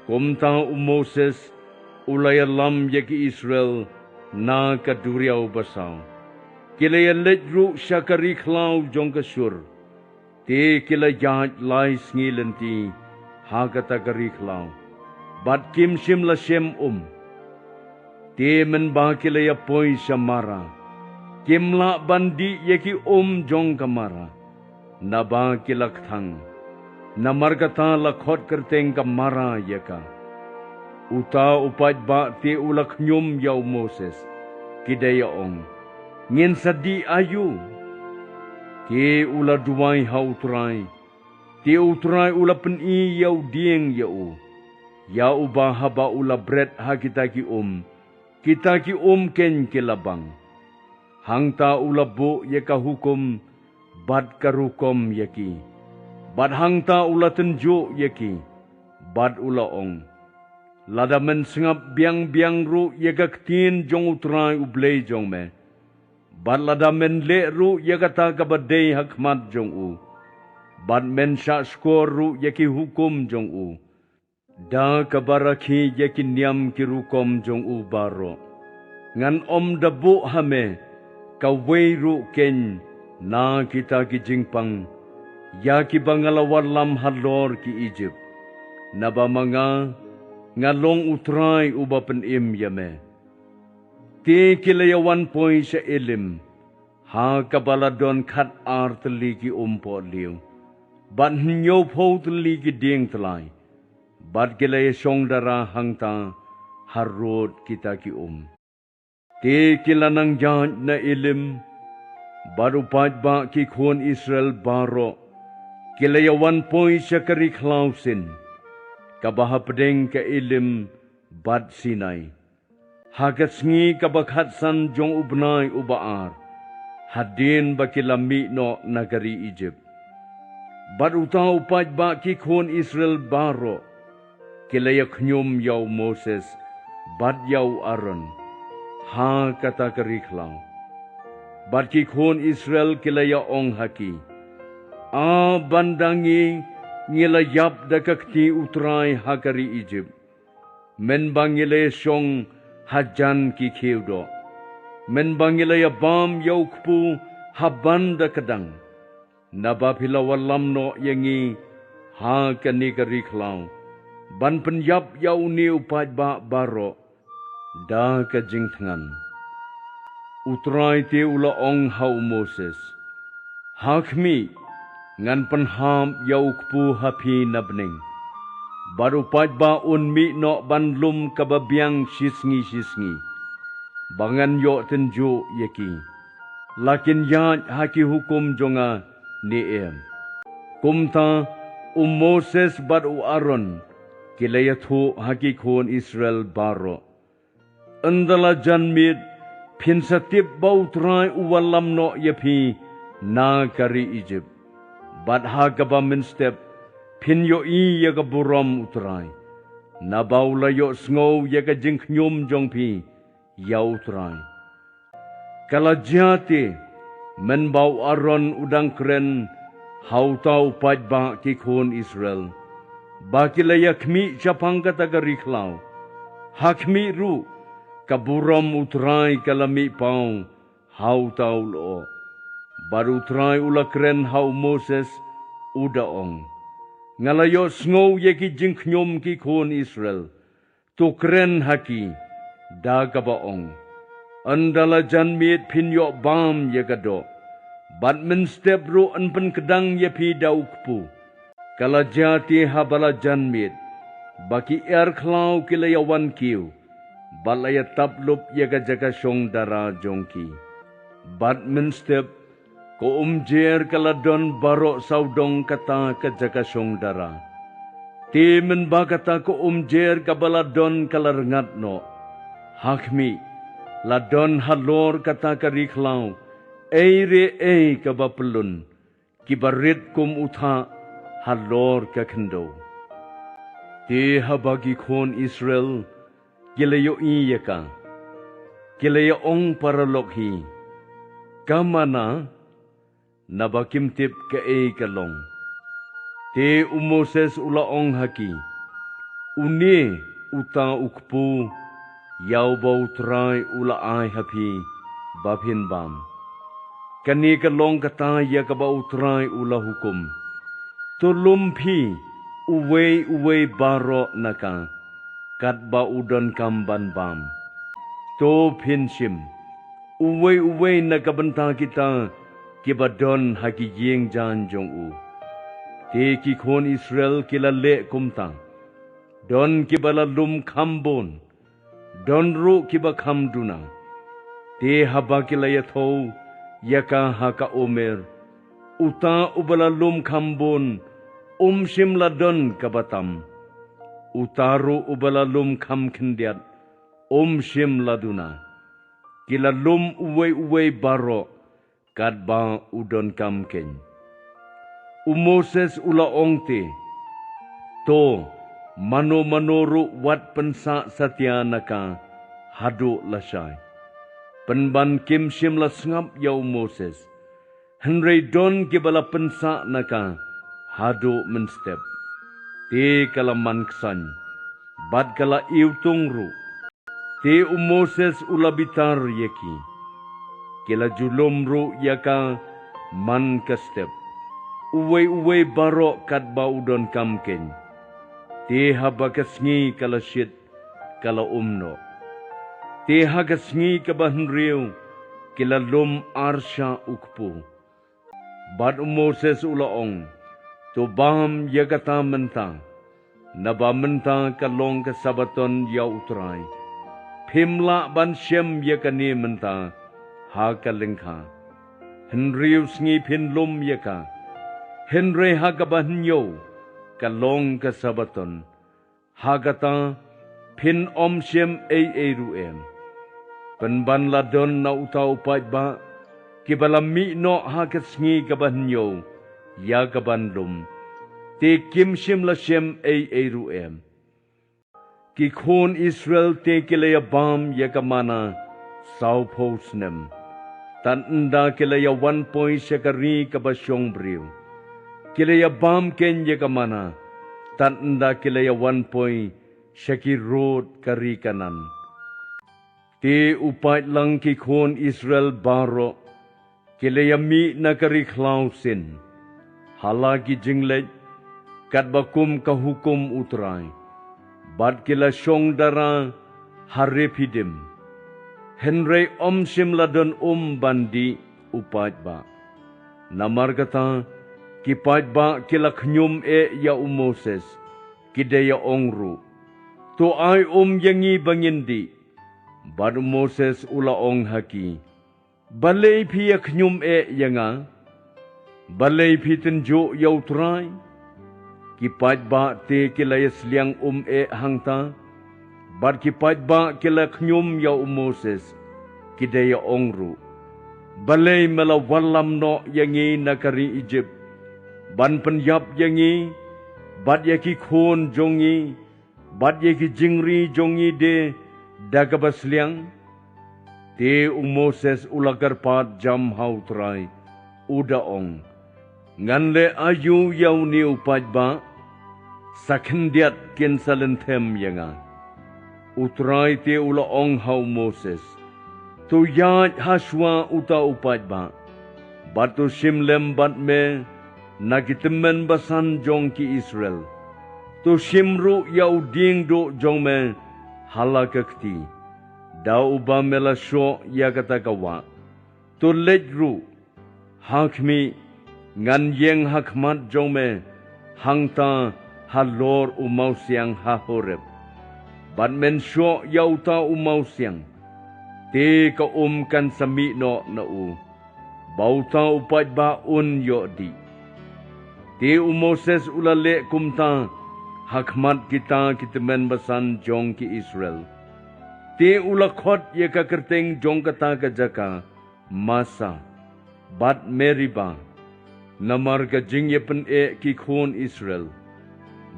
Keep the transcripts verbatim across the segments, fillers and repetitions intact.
Kumta u Moses u la ïalam ïa ki Israel na ka duriaw basaw. Ki la ïaleit ruh sha ka ri khlaw jong ka Shur. Te ki la ïaid lai sngi lynti ha kata ka ri khlaw, bad kim shym la shem um. Te mynba ki la ïapoi sha Mara, kim lah ban dih ïa ki um jong ka Mara, naba ki la kthang. Namar kata la khot kyrteng ka Mara ïa ka. Uta u paidbah te u la khñium ïa u Moses, ki da ïa ong, ngin sa dih aïu? Te u la duwai ha u Trai, te u Trai u la pyni ïa u dieng ïa u, ïa uba haba u la bret ha kita ki um, kita ki um keiñ ki la bang. Hangta u la buh ïa ka hukum bad ka rukom ïa ki, bad hangta u la tynjuh ïa ki, bad u la ong, lada men sngap biang biang ruh ïa ka ktien jong u Trai u Blei jong me, bad lada men leh ruh ïa kata kaba dei ha khmat jong u, bad men shah shkor ruh ïa ki hukum jong u, da kaba rakhe ïa ki niam ki rukom jong u baroh, ngan ym da buh ha me kawei ruh keiñ na kita ki jingpang ïa kiba nga la wallam halor ki Ijipt. Naba ma nga, nga long u Trai uba pynim ïa me. Te ki la ïawan poi sha Elim, ha kaba la don khat ar tylli ki um pohliew, bad hynñiew phew tylli ki dieng tlai, bad ki la ïashong dara hangta harud kita ki um. Te ki la nang ïaid na Elim, bad u paidbah ki khun Israel baroh, ki la ïawan poi sha ka ri khlaw Sin, kaba hapdeng ka Elim bad Sinai, ha ka sngi kaba khatsan jong u bnai uba ar, hadien ba ki la mih noh na ka ri Ijipt. Bad uta u paidbah ki khun Israel baroh, ki la ïakhñium ïa u Moses bad ïa u Aaron ha kata ka ri khlaw. Bad ki khun Israel ki la ïa ong ha ki, a ban da ngi, ngi la ïap da ka kti u Trai ha ka ri Ijipt, mynba ngi la ïashong hajan ki khiew doh, mynba ngi la ïabam ïa u kpu ha ban da ka dang. Naba phi la wallam noh ïa ngi ha kane ka ri khlaw, ban pynïap ïa une u paidbah baroh da ka jingthngan. U Trai te u la ong ha u Moses, ha khmih, ngan pynhap ïa u kpu ha phi na bneng, bad u paidbah un mih noh ban lum kaba biang shisngi shisngi, ba ngan ïoh tynjuh ïa ki, la kin ïaid ha ki hukum jong nga ne em. Kumta u Moses bad u Aaron ki la ïathuh ha ki khun Israel baroh, ynda la janmiet phin sa tip ba u Trai u wallam noh ïa phi na ka ri Ijipt, bad ha kaba mynstep phin ïohi ïa ka burom u Trai, naba u la ïohsngew ïa ka jingkhñium jong phi ïa u Trai. Ka la jia te, mynba u Aaron u dang kren ha uta u paidbah ki khun Israel, ba ki la ïakhmih shaphang kata ka ri khlaw, ha khmih ruh, ka burom u Trai ka la mih paw ha uta u lyoh. Bad u Trai u la kren ha u Moses, u da ong, nga la ïohsngew ïa ki jingkhñium ki khun Israel, to kren ha ki, da kaba ong, ynda la janmiet phin ïoh bam ïa ka doh, bad mynstep ruh yn pynkdang ïa phi da u kpu. Ka la jia te haba la janmiet, ba ki ïar khlaw ki la ïawan kiew, bad la ïatap lup ïa ka jaka shong dara jong ki. Bad mynstep, ka umjer ka la don baroh sawdong kata ka jaka shong dara. Te mynba kata ka umjer kaba la don ka la rngat noh, ha khmih, la don halor kata ka ri khlaw ei re ei kaba pyllun, kiba rit kum u thah halor ka khyndew. Te haba ki khun Israel ki la ïohi ïa ka, ki la ïa ong paralok hi, ka mana, naba kim tip kaei ka long. Te u Moses u la ong ha ki, Une uta u kpu ïa uba U Trai u la ai ha phi ba phin bam. Kane ka long kata ïa kaba U Trai u la hukum: To lum phi uwei uwei baroh na ka, katba u donkam ban bam. To phin shim uwei uwei na ka bynta kita kiba don ha ki ïing jaiñ jong u. Te ki khun Israel ki la leh kumta. Don kiba la lum kham bun, don ruh kiba kham duna. Te haba ki la ïathuh ïa ka ha ka Omer, uta uba la lum kham bun um shym la don kaba tam. Uta ruh uba la lum kham khyndiat um shym la duna. Ki la lum uwei uwei baroh katba u donkam keiñ. U Moses u la ong te: To, mano mano ruh wat pynsah satia na ka haduh lashai. Pynban kim shym la sngap ïa u Moses. Hynrei don kiba la pynsah na ka haduh mynstep. Te ka la man ksan bad ka la iwtung ruh. Te u Moses u la bitar ïa ki. Ki la ju lum ruh ïa ka man ka step, uwei uwei baroh katba u donkam keiñ. Te haba ka sngi ka la shit, ka la um noh. Te ha ka sngi kaba hynriew ki la lum arshah u kpu. Bad u Moses u la ong: To bam ïa kata mynta, naba mynta ka long ka Sabbaton ïa U Trai. Phim lah ban shem ïa kane mynta ha ka lyngkha. Hynriew sngi phin lum ïa ka, hynrei ha kaba hynñiew ka long ka Sabbaton. Ha kata phin ym shem ei ei ruh em. Pynban la don na uta u paidbah kiba la mih noh ha ka sngi kaba hynñiew ïa kaban lum. Te kim shym la shem ei ei ruh em. Ki khun Israel te ki la ïa bam ïa ka manna sawphew snem, tad ynda ki la ïa wan poi sha ka ri kaba shong briew. Ki la ïa bam keiñ ïa ka manna tad ynda ki la ïa wan poi sha ki rud ka ri Kanaan. Te u paid lang ki khun Israel baroh ki la ïa mih na ka ri khlaw Sin, ha la ki jingleit katba kum ka hukum U Trai, bad ki la shong dara ha Rephidim. Hynrei ym shym la don um ban dih u paidbah. Namar kata ki paidbah ki la khñium eh ïa u Moses, ki da ïa ong ruh: To ai um ïa ngi ba ngin dih. Bad u Moses u la ong ha ki: Balei phi ïa khñium eh ïa nga? Balei phi tynjuh ïa U Trai? Ki paidbah te ki la ïa sliang um eh hangta, bad ki paidbah ki la khñium ïa u Moses, ki da ïa ong ruh: Balei me la wallam noh ïa ngi na ka ri Ijipt, ban pynïap ïa ngi bad ïa ki khun jong ngi bad ïa ki jingri jong ngi de da kaba sliang? Te u Moses u la kyrpad jam ha U Trai, u da ong: Ngan leh aïu ïa une u paidbah? Sa khyndiat kin sa lynthem ïa nga. U Trai te u la ong ha u Moses: To ïaid ha shuwa uta u paidbah, bad to shim lem bad me na ki tymmen basan jong ki Israel. To shim ruh ïa u dieng duh jong me ha la ka kti, da uba me la shoh ïa kata ka wah. To leit ruh. Ha khmih, ngan ïeng ha khmat jong me hangta halor u mawsiang ha Horeb. Bad men shoh ïa uta u mawsiang, te ka um kan sa mih noh na u, ba uta u paidbah un ïoh dih. Te u Moses u la leh kumta ha khmat kita ki tymmen basan jong ki Israel. Te u la khot ïa ka kyrteng jong kata ka jaka Masa bad Meriba, namar ka jingïapyneh ki khun Israel,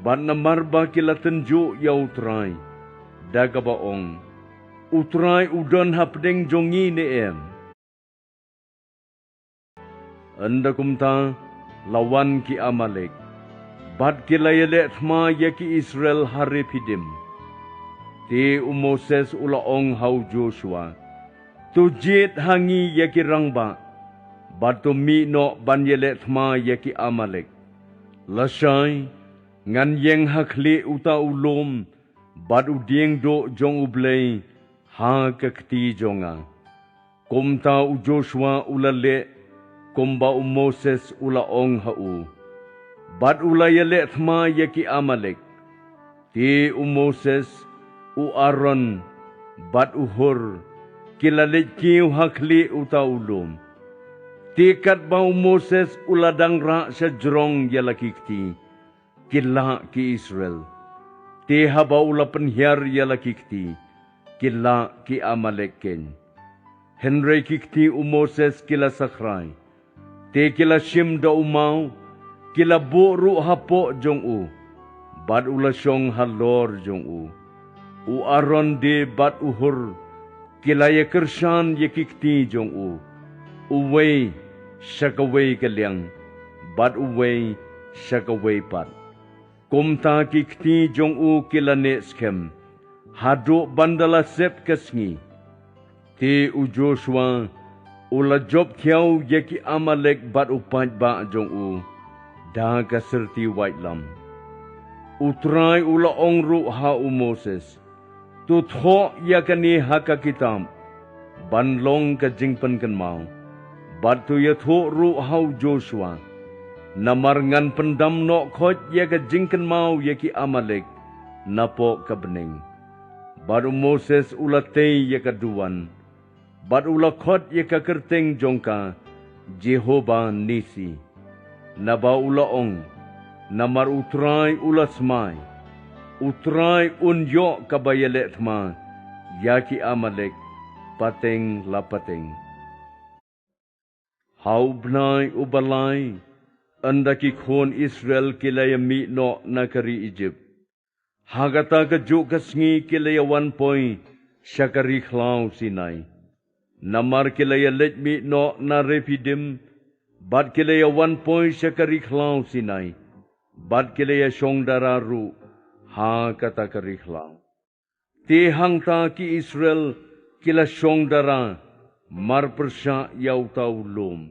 bad namar ba ki la tynjuh ïa U Trai, da kaba ong: U Trai u don hapdeng jong ngi ne em? Ynda kumta la wan ki Amalek, Bad ki la ïaleh thma ïa ki Israel ha Rephidim. Te u Moses u la ong ha u Joshua, to jied ha ngi ïa ki rangbah, bad to mih noh ban ïaleh thma ïa ki Amalek. Lashai, ngan ïeng ha khlieh uta u lum, bad u dieng duh jong U Blei, ha ka kti jong nga. Kumta u Joshua u la leh, kumba u Moses u la ong ha u. Bad u la ïaleh thma ïa ki Amalek. Te u Moses, u Aaron, bad u Hur, ki la leit kiew ha khlieh uta u lum. Te katba u Moses u la dang rah sha jrong ïa la ki kti, ki lah ki Israel. Te haba u la pynhiar ïa la ki kti, ki lah ki Amalek keiñ. Hynrei ki kti u Moses ki la sakrai. Te ki la shim da u maw, ki la buh ruh hapoh jong u, bad u la shong halor jong u. U Aaron de bad u Hur, ki la ïakyrshan ïa ki kti jong u, uwei sha kawei ka liang, bad uwei sha kawei pat. Kumta ki kti jong u ki la neh skhem, haduh ban da la sep ka sngi. Te u Joshua, u la jop thiaw ïa ki Amalek bad u paidbah jong u, da ka syrti waitlam. U Trai u la ong ruh ha u Moses, to thoh ïa kane ha ka kitab, ban long ka jingpynkynmaw. Bad to ïathuh ruh ha u Joshua, namar ngan pyndam noh khoit ïa ka jingkynmaw ïa ki Amalek, napoh ka bneng. Bad u Moses u la tei ïa ka duwan, bad u la khot ïa ka kyrteng jong ka, Jehovah Nisi. Naba u la ong, namar u Trai u la smai, u Trai un ïoh kaba ïaleh thma, ïa ki Amalek, pateng la pateng. Ha u bnai uba lai, ynda ki khun Israel ki la ïa mih noh na ka ri Ijipt. Ha kata ka juh ka sngi ki la ïa wan poi sha ka ri khlaw Sinai. Namar ki la ïa leit mih noh na Rephidim, bad ki la ïa wan poi sha ka ri khlaw Sinai, bad ki la ïa shong dara ruh ha kata ka ri khlaw. Te hangta ki Israel ki la shong dara, mar pyrshah ïa uta u lum.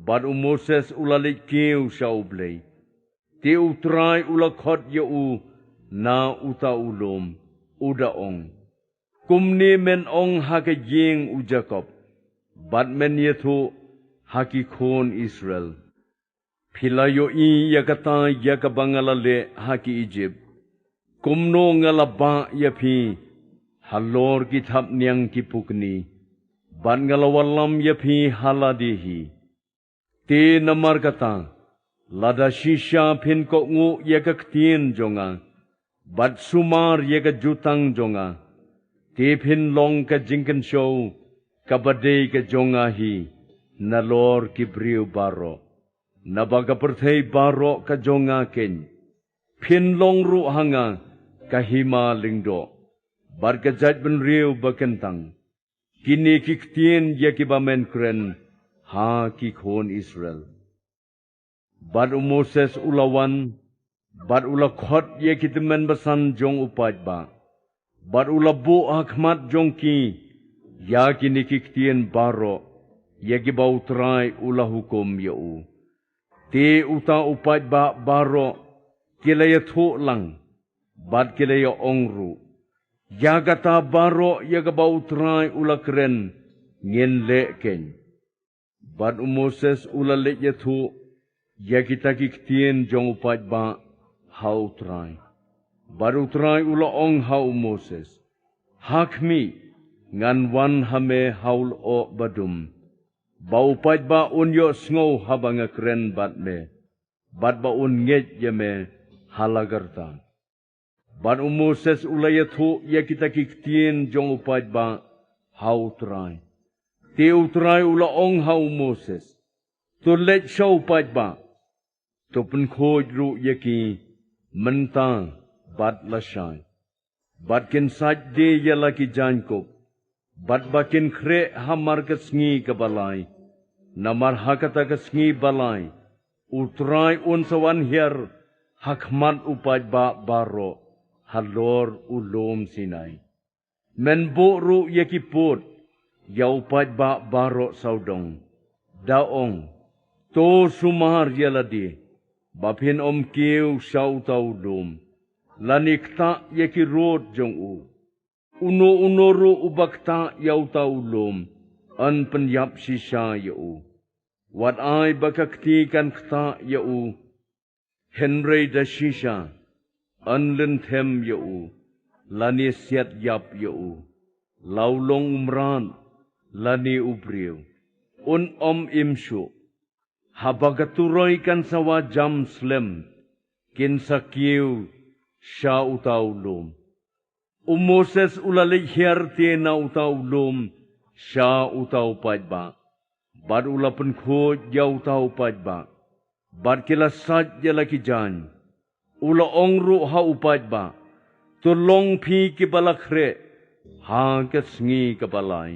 Bad u Moses u la leit kiew sha u Blei. Te u Trai u la khot ïa u na uta u lum, u da ong, kumne men ong ha ka ïing u Jakob, bad men ïathuh ha ki khun Israel. Phi la ïohi ïa kata ïa kaba nga la leh ha ki Ijipt. Kumno nga la bah ïa phi halor ki thapniang ki pukni, bad nga la wallam ïa phi ha lade hi. Te namar kata, lada shisha phin kohnguh ïa ka ktien jong nga, bad sumar ïa ka jutang jong nga, te phin long ka jingkynshew kaba dei ka jong nga hi nalor ki briew baroh. Naba ka pyrthei baroh ka jong nga keiñ. Phin long ruh ha nga ka hima lyngdoh, bad ka jaitbynriew bakyntang. Kine ki ktien ïa kiba men kren ha ki khun Israel. Bad u Moses u la wan, bad u la khot ïa ki tymmen basan jong u paidbah, bad u la buh ha khmat jong ki ïa kine ki ktien baroh, ïa kiba u Trai u la hukum ïa u. Te uta u paidbah baroh ki la ïathuh lang, bad ki la ïa ong ruh, ïa kata baroh ïa kaba u Trai u la kren, ngin leh keiñ. Bad u Moses u la leit ïathuh ïa kita ki ktien jong u paidbah ha u Trai. Bad u Trai u la ong ha u Moses, ha khmih, ngan wan ha me ha u lyoh badum, ba u paidbah un ïohsngew haba nga kren bad me, bad ba un ngeit ïa me ha la ka rta. Bad u Moses u la ïathuh ïa kita ki ktien jong u paidbah ha u Trai. Te u Trai u la ong ha u Moses, to leit sha u paidbah, to pynkhuid ruh ïa ki mynta bad lashai. Bad kin sait die ïa la ki jaiñkup, bad ba kin khreh hamar ka sngi kaba lai. Namar ha kata ka sngi ba lai u Trai un sa wan hiar ha khmat u paidbah baroh halor u lum Sinai. Men buh ruh ïa ki pud ïa u paidbah baroh sawdong, da ong, to sumar ïa lade ba phin ym kiew sha uta u lum, lane ktah ïa ki rud jong u. Uno uno ruh uba ktah ïa uta u lum, yn pynïap shisha ïa u. Wat ai ba ka kti kan ktah ïa u, hynrei da shisha yn lynthem ïa u, lane siat ïap ïa u, la u long u mrad lane u briew, un ym im shuh. Haba ka turoi kan sa wad jam slem, kin sa kiew sha uta u lum. U Moses u la leit hiar te na uta u lum sha uta u paidbah, bad u la pynkhuid ïa uta u paidbah, bad ki la sait ïa la ki jaiñ. U la ong ruh ha u paidbah, to long phi kiba la khreh ha ka sngi kaba lai,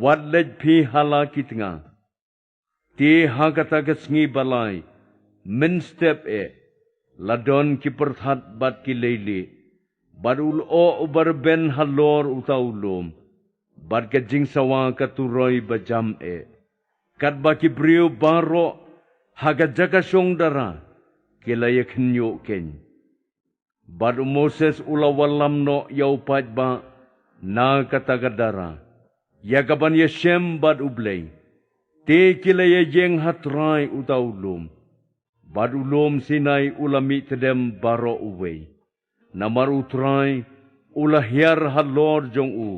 wat leit phi ha la ki tnga. Te ha kata ka sngi ba lai mynstep eh, la don ki pyrthat bad ki leilieh, bad u lyoh uba rben halor uta u lum, bad ka jingsawa ka turoi ba jam eh, katba ki briew baroh ha ka jaka shong dara ki la ïakhynñiuh keiñ. Bad u Moses u la wallam noh ïa u paidbah na kata ka dara, ïa kaban ïashem bad U Blei. Te ki la ïaïeng ha trai uta u lum. Bad u lum Sinai u la mih tdem baroh uwei, namar u Trai u la hiar halor jong u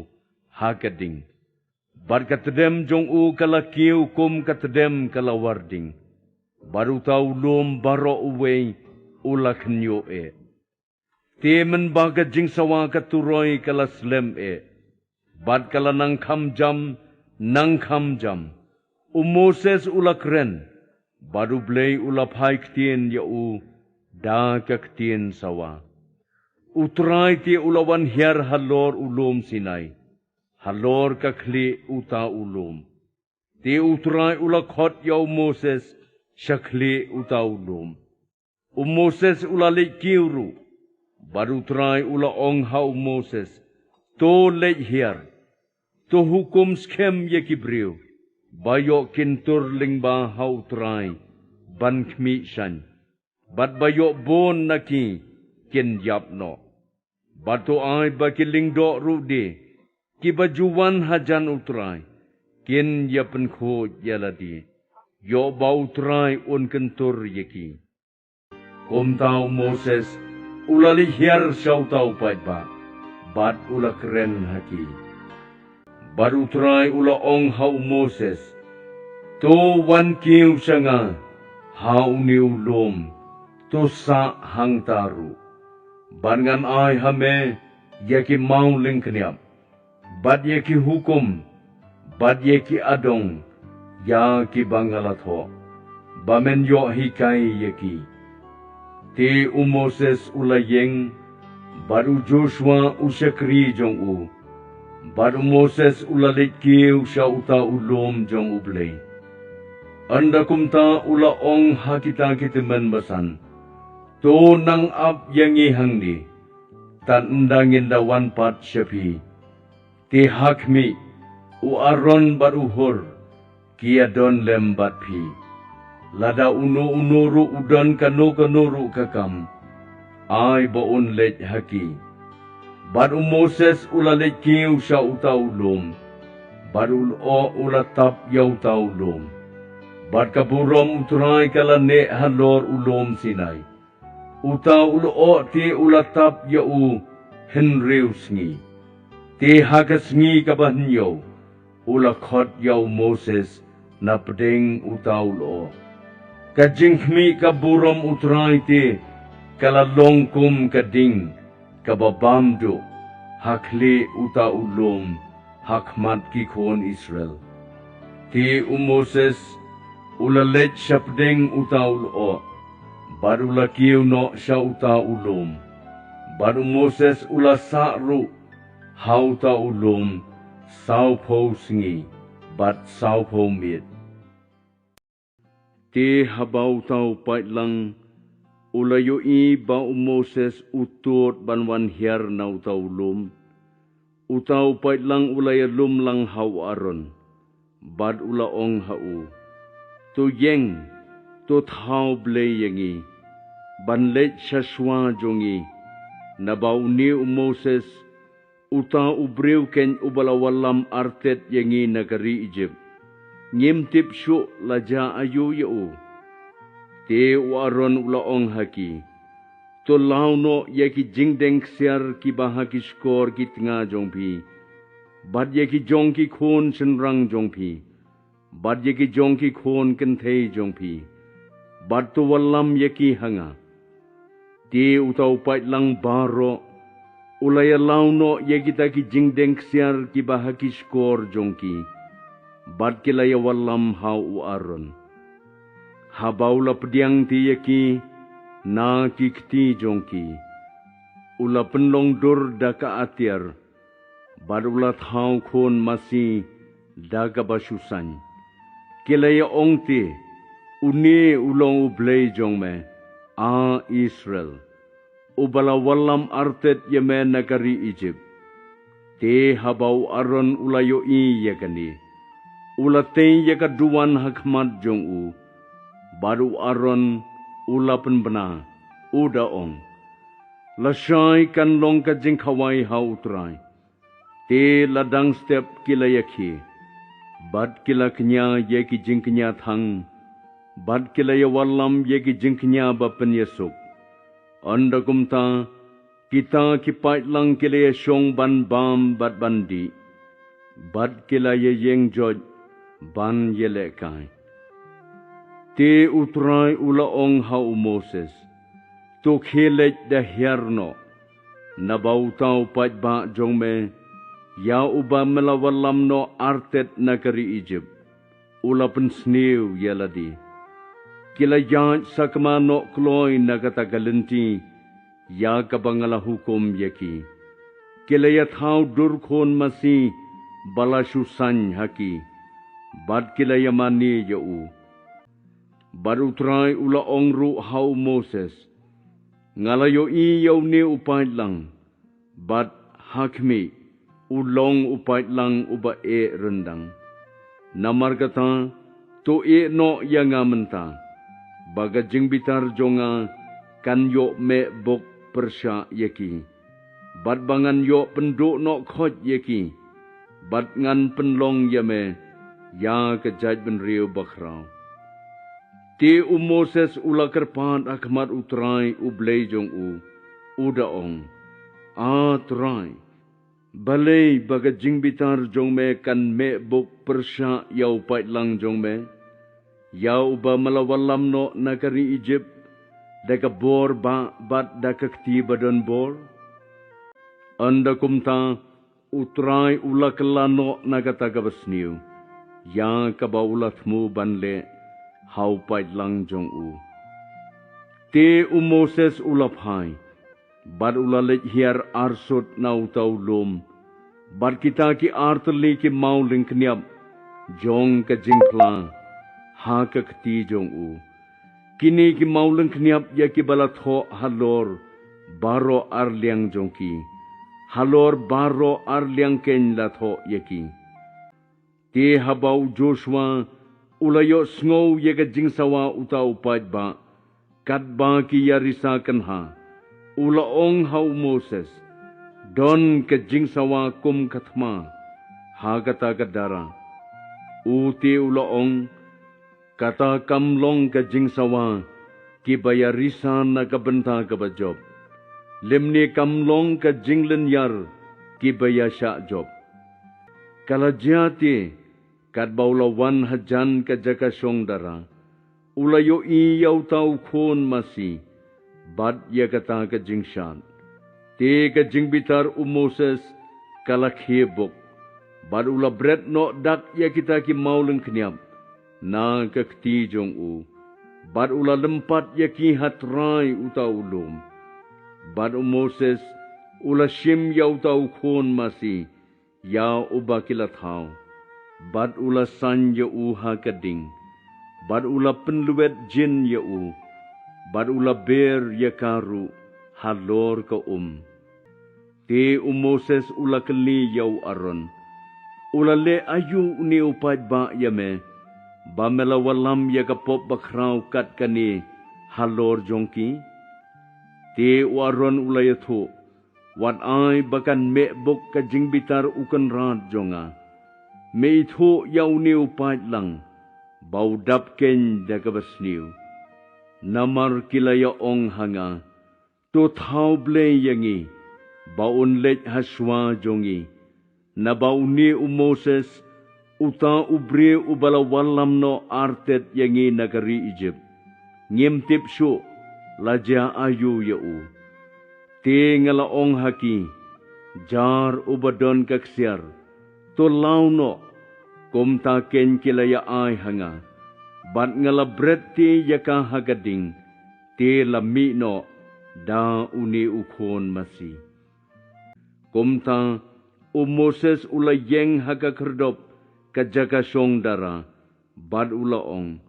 ha ka ding. Bad ka tdem jong u ka la kiew kum ka tdem ka la war ding. Bad uta u lum baroh uwei u la khynñiuh eh. Te mynba ka jingsawa ka turoi ka la slem eh, bad ka la nang kham jam, nang kham jam, u Moses u la kren, bad U Blei u la phai ktien ïa u da ka ktien sawa. U Trai te u la wan hiar halor u lum Sinai, halor ka khlieh uta u lum. Te u Trai u la khot ïa u Moses sha khlieh uta u lum. U Moses u la leit kiew ruh, bad u Trai u la ong ha u Moses, to leit hiar, to hukum skhem ïa ki briew, ba ïoh kin tur lyngba ha u Trai ban khmih shaiñ, bad ba ïoh bun na ki kin ïap noh. Bad to ai ba ki lyngdoh ruh de, kiba ju wan hajan u Trai, kin ïa pynkhuid ïa lade, ïoh ba u Trai un kyntur ïa ki. Kumta u Moses u la leit hiar sha uta u paidbah, bad u la kren ha ki. Bad u Trai u la ong ha u Moses, to wan kiew sha nga ha une u lum, to sah hangta ruh. Bad ngan ai ha me ïa ki maw lyngkniap, bad ïa ki hukum, bad ïa ki adong, ïa kiba nga la thoh, ba men ïoh hikai ïa ki. Te u Moses u la ïeng, bad u Joshua u shakri jong u, bad u Moses u la leit kiew sha uta u lum jong U Blei. Ynda kumta u la ong ha kita ki tymmen basan, to nang ap ïa ngi hangne, tad ynda ngin da wan pat sha phi. Te ha khmih, u Aaron bad u Hur ki ïa don lem bad phi. Lada uno uno ruh u don kano kano ruh ka kam, ai ba un leit ha ki. Bad u Moses u la leit kiew sha uta u lum, bad u lyoh u la tap ïa uta u lum. Bad ka burom u Trai ka la neh halor u lum Sinai. Uta u lyoh te u la tap ïa u hynriew sngi. Te ha ka sngi kaba hynñiew, u la khot ïa u Moses na pdeng uta u lyoh. Ka jingkhmih ka burom u Trai te ka la long kum ka ding kaba bam duh ha khlieh uta u lum ha khmat ki khun Israel. Te u Moses u la leit sha pdeng uta u lyoh, bad u la kiew noh sha uta u lum. Bad u Moses u la sah ruh ha uta u lum sawphew sngi bad sawphew miet. Te haba uta u paidlang U la ïohi ba u Moses u tud ban wan hiar na uta u lum. Uta u paidlang u la ïalum lang ha u Aaron, bad u la ong ha u, "To ïeng, to thaw blei ïa ngi, ban leit sha shuwa jong ngi, naba une u Moses, uta u briew keiñ uba la wallam artet ïa ngi na ka ri Ijipt, ngim tip shuh la jia aïu ïa u." Te u Aaron u la ong ha ki, "To law noh ïa ki jingdeng ksiar kiba ha ki shkor ki tnga jong phi, bad ïa ki jong ki khun shynrang jong phi, bad ïa ki jong ki khun kynthei jong phi, bad to wallam ïa ki ha nga." Te uta u paidlang baroh u la ïalaw noh ïa kita ki jingdeng ksiar kiba ha ki shkor jong ki, bad ki la ïawallam ha u Aaron. Haba u la pdiang te ïa ki na ki kti jong ki, u la pynlong dur da ka atiar, bad u la thaw khun masi da kaba shu saiñ. Ki la ïa ong te, "Une u long u Blei jong me, A Israel, uba la wallam artet ïa me na ka ri Ijipt." Te haba u Aaron u la ïohi ïa kane, u la tei ïa ka duwan ha khmat jong u, bad u Aaron u la pynbna, u da ong, "Lashai kan long ka jingkhawai ha u Trai." Te la dang step ki la ïakhie, bad ki la kñia ïa ki jingkñia thang, bad ki la ïawallam ïa ki jingkñia ba pynïasuk. Ynda kumta, kita ki paidlang ki la ïashong ban bam bad ban dih, bad ki la ïaïeng joit ban ïalehkai. Te u Trai u la ong ha u Moses, "To khie leit da hiar noh, naba uta u paidbah jong me, ïa uba me la wallam noh artet na ka ri Ijipt, u la pynsniew ïa lade. Ki la ïaid sakma noh kloi na kata ka lynti ïa kaba nga la hukum ïa ki. Ki la ïathaw dur khun masi ba la shu saiñ ha ki, bad ki la ïamane ïa u." Bad u Trai u la ong ruh ha u Moses, "Nga la ïohi ïa une u paidlang, bad ha khmih, u long u paidlang uba eh ryndang. Namarkata, to ïeh noh ïa nga mynta, ba ka jingbitar jong nga kan ïoh meh buk pyrshah ïa ki, bad ba ngan ïoh pynduh noh khoit ïa ki, bad ngan pynlong ïa me ïa ka jaitbynriew bakhraw." Te u Moses u la kyrpad ha khmat u Trai u Blei jong u, u da ong, "A Trai, balei ba ka jingbitar jong me kan meh buk pyrshah ïa u paidlang jong me, ïa uba me la wallam noh na ka ri Ijipt da ka bor bah bad da ka kti ba don bor?" Ynda kumta, u Trai u la kylla noh na kata kaba sniew, ïa kaba u la thmu ban leh ha u paidlang jong u. Te u Moses u la phai, bad u la leit hiar arsut na uta u lum, bad kita ki artylli ki maw lyngkhniap jong ka jingphla ha ka kti jong u. Kine ki maw lyngkhniap ïa kiba la thoh halor baroh arliang jong ki, halor baroh arliang keiñ la thoh ïa ki. Te haba u Joshua u la ïohsngew ïa ka jingsawa uta u paidbah, katba ki ïarisa kynha, u la ong ha u Moses, "Don ka jingsawa kum ka thma ha kata ka dara." U te u la ong, "Kata kam long ka jingsawa kiba ïarisa na ka bynta kaba jop, lymne kam long ka jinglynñiar kiba ïashah jop." Ka la jia te, katba u la wan hajan ka jaka shong dara, u la ïohi ïa uta u khun masi, bad ïa kata ka jingshad. Te ka jingbitar u Moses ka la khie buk, bad u la bret noh dak ïa kita ki maw lyngkhniap na ka kti jong u, bad u la lympat ïa ki ha trai uta u lum. Bad u Moses u la shim ïa uta u khun masi, ïa uba ki la thaw, bad u la saiñ ïa u ha ka ding, bad u la pynlwet jin ïa u, bad u la ber ïa ka ruh halor ka um. Te u Moses u la kylli ïa u Aaron, u la leh aïu une u paidbah ïa me, ba me la wallam ïa ka pop bakhraw kat kane halor jong ki? Te u Aaron u la ïathuh, wat ai ba kan meh buk ka jingbitar u kynrad jong nga. Me ithuh ïa une u paidlang, ba u dap keiñ da kaba sniew. Namar ki la ïa ong ha nga, to thaw blei ïa ngi, ba un leit ha shuwa jong ngi. Naba une u Moses, uta u briew uba la wallam noh artet ïa ngi na ka ri Ijipt, ngim tip shuh la jia aïu ïa u. Te nga la ong ha ki, jar uba don ka ksiar, to law noh. Kumta keiñ ki la ïa ai ha nga, bad nga la bret te ïa ka ha ka ding, te la mih noh da une u khun masi. Kumta u Moses u la ïeng ha ka khyrdop ka jaka shong dara, bad u la ong,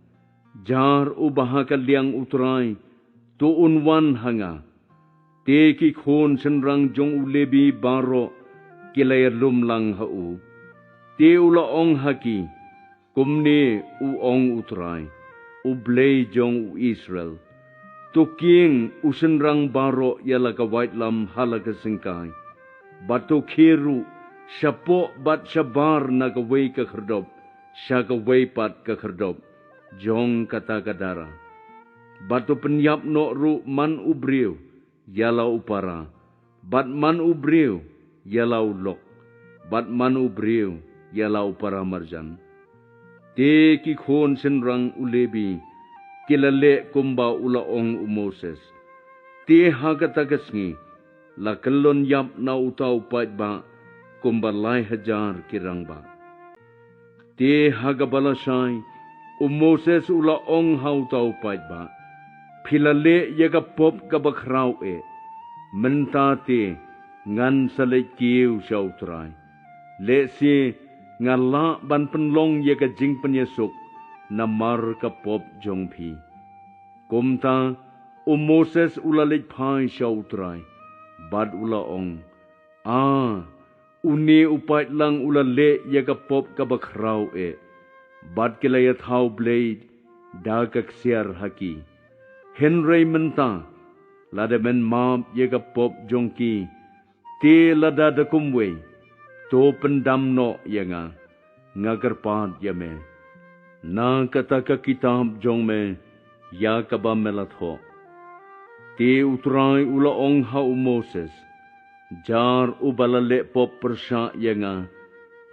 jar uba ha ka liang U Trai, to un wan ha nga. Te ki khun shynrang jong u Lebi baroh ki la ïalum lang ha u. Te u la ong ha ki, kumne u ong U Trai, U Blei jong u Israel, to kieng u shynrang baroh ïa la ka waitlam ha la ka syngkai, bad to khie ruh shapoh bad shabar na kawei ka khyrdop sha kawei pat ka khyrdop jong kata ka dara. Bad to pynïap noh ruh man u briew ïa la u para, bad man u briew ïa la u lok, bad man u briew ïa la u para marjan. Te ki khun shynrang u Lebi ki la leh kumba u la ong u Moses. Te ha kata ka sngi la kyllon ïap na uta u paidbah kumba lai hajar ki rangbah. Te ha kaba lashai u Moses u la ong ha uta u paidbah, phi la leh ïa ka pop kaba khraw eh. Mynta te ngan sa leit kiew sha U Trai, lehse nga lah ban pynlong ïa ka jingpynïasuk namar ka pop jong phi. Kumta u Moses u la leit phai sha U Trai, bad u la ong, a, une u paidlang u la leh ïa ka pop kaba khraw eh, bad ki la ïa thaw blei da ka ksiar ha ki. Hynrei mynta lada men map ïa ka pop jong ki, te lada da kumwei, to pyndam noh ïa nga, nga kyrpad ïa me na kata ka kitab jong me ïa kaba me la thoh. Te U Trai u la ong ha u Moses, jar uba la leh pop pyrshah ïa nga,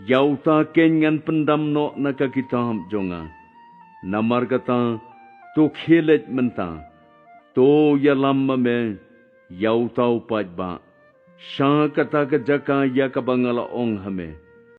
ïa uta keiñ ngan pyndam noh na ka kitab jong nga. Namar kata, to khie leit mynta, to ïalam ma me ïa uta u paidbah sha kata ka jaka ïa kaba nga la ong ha me.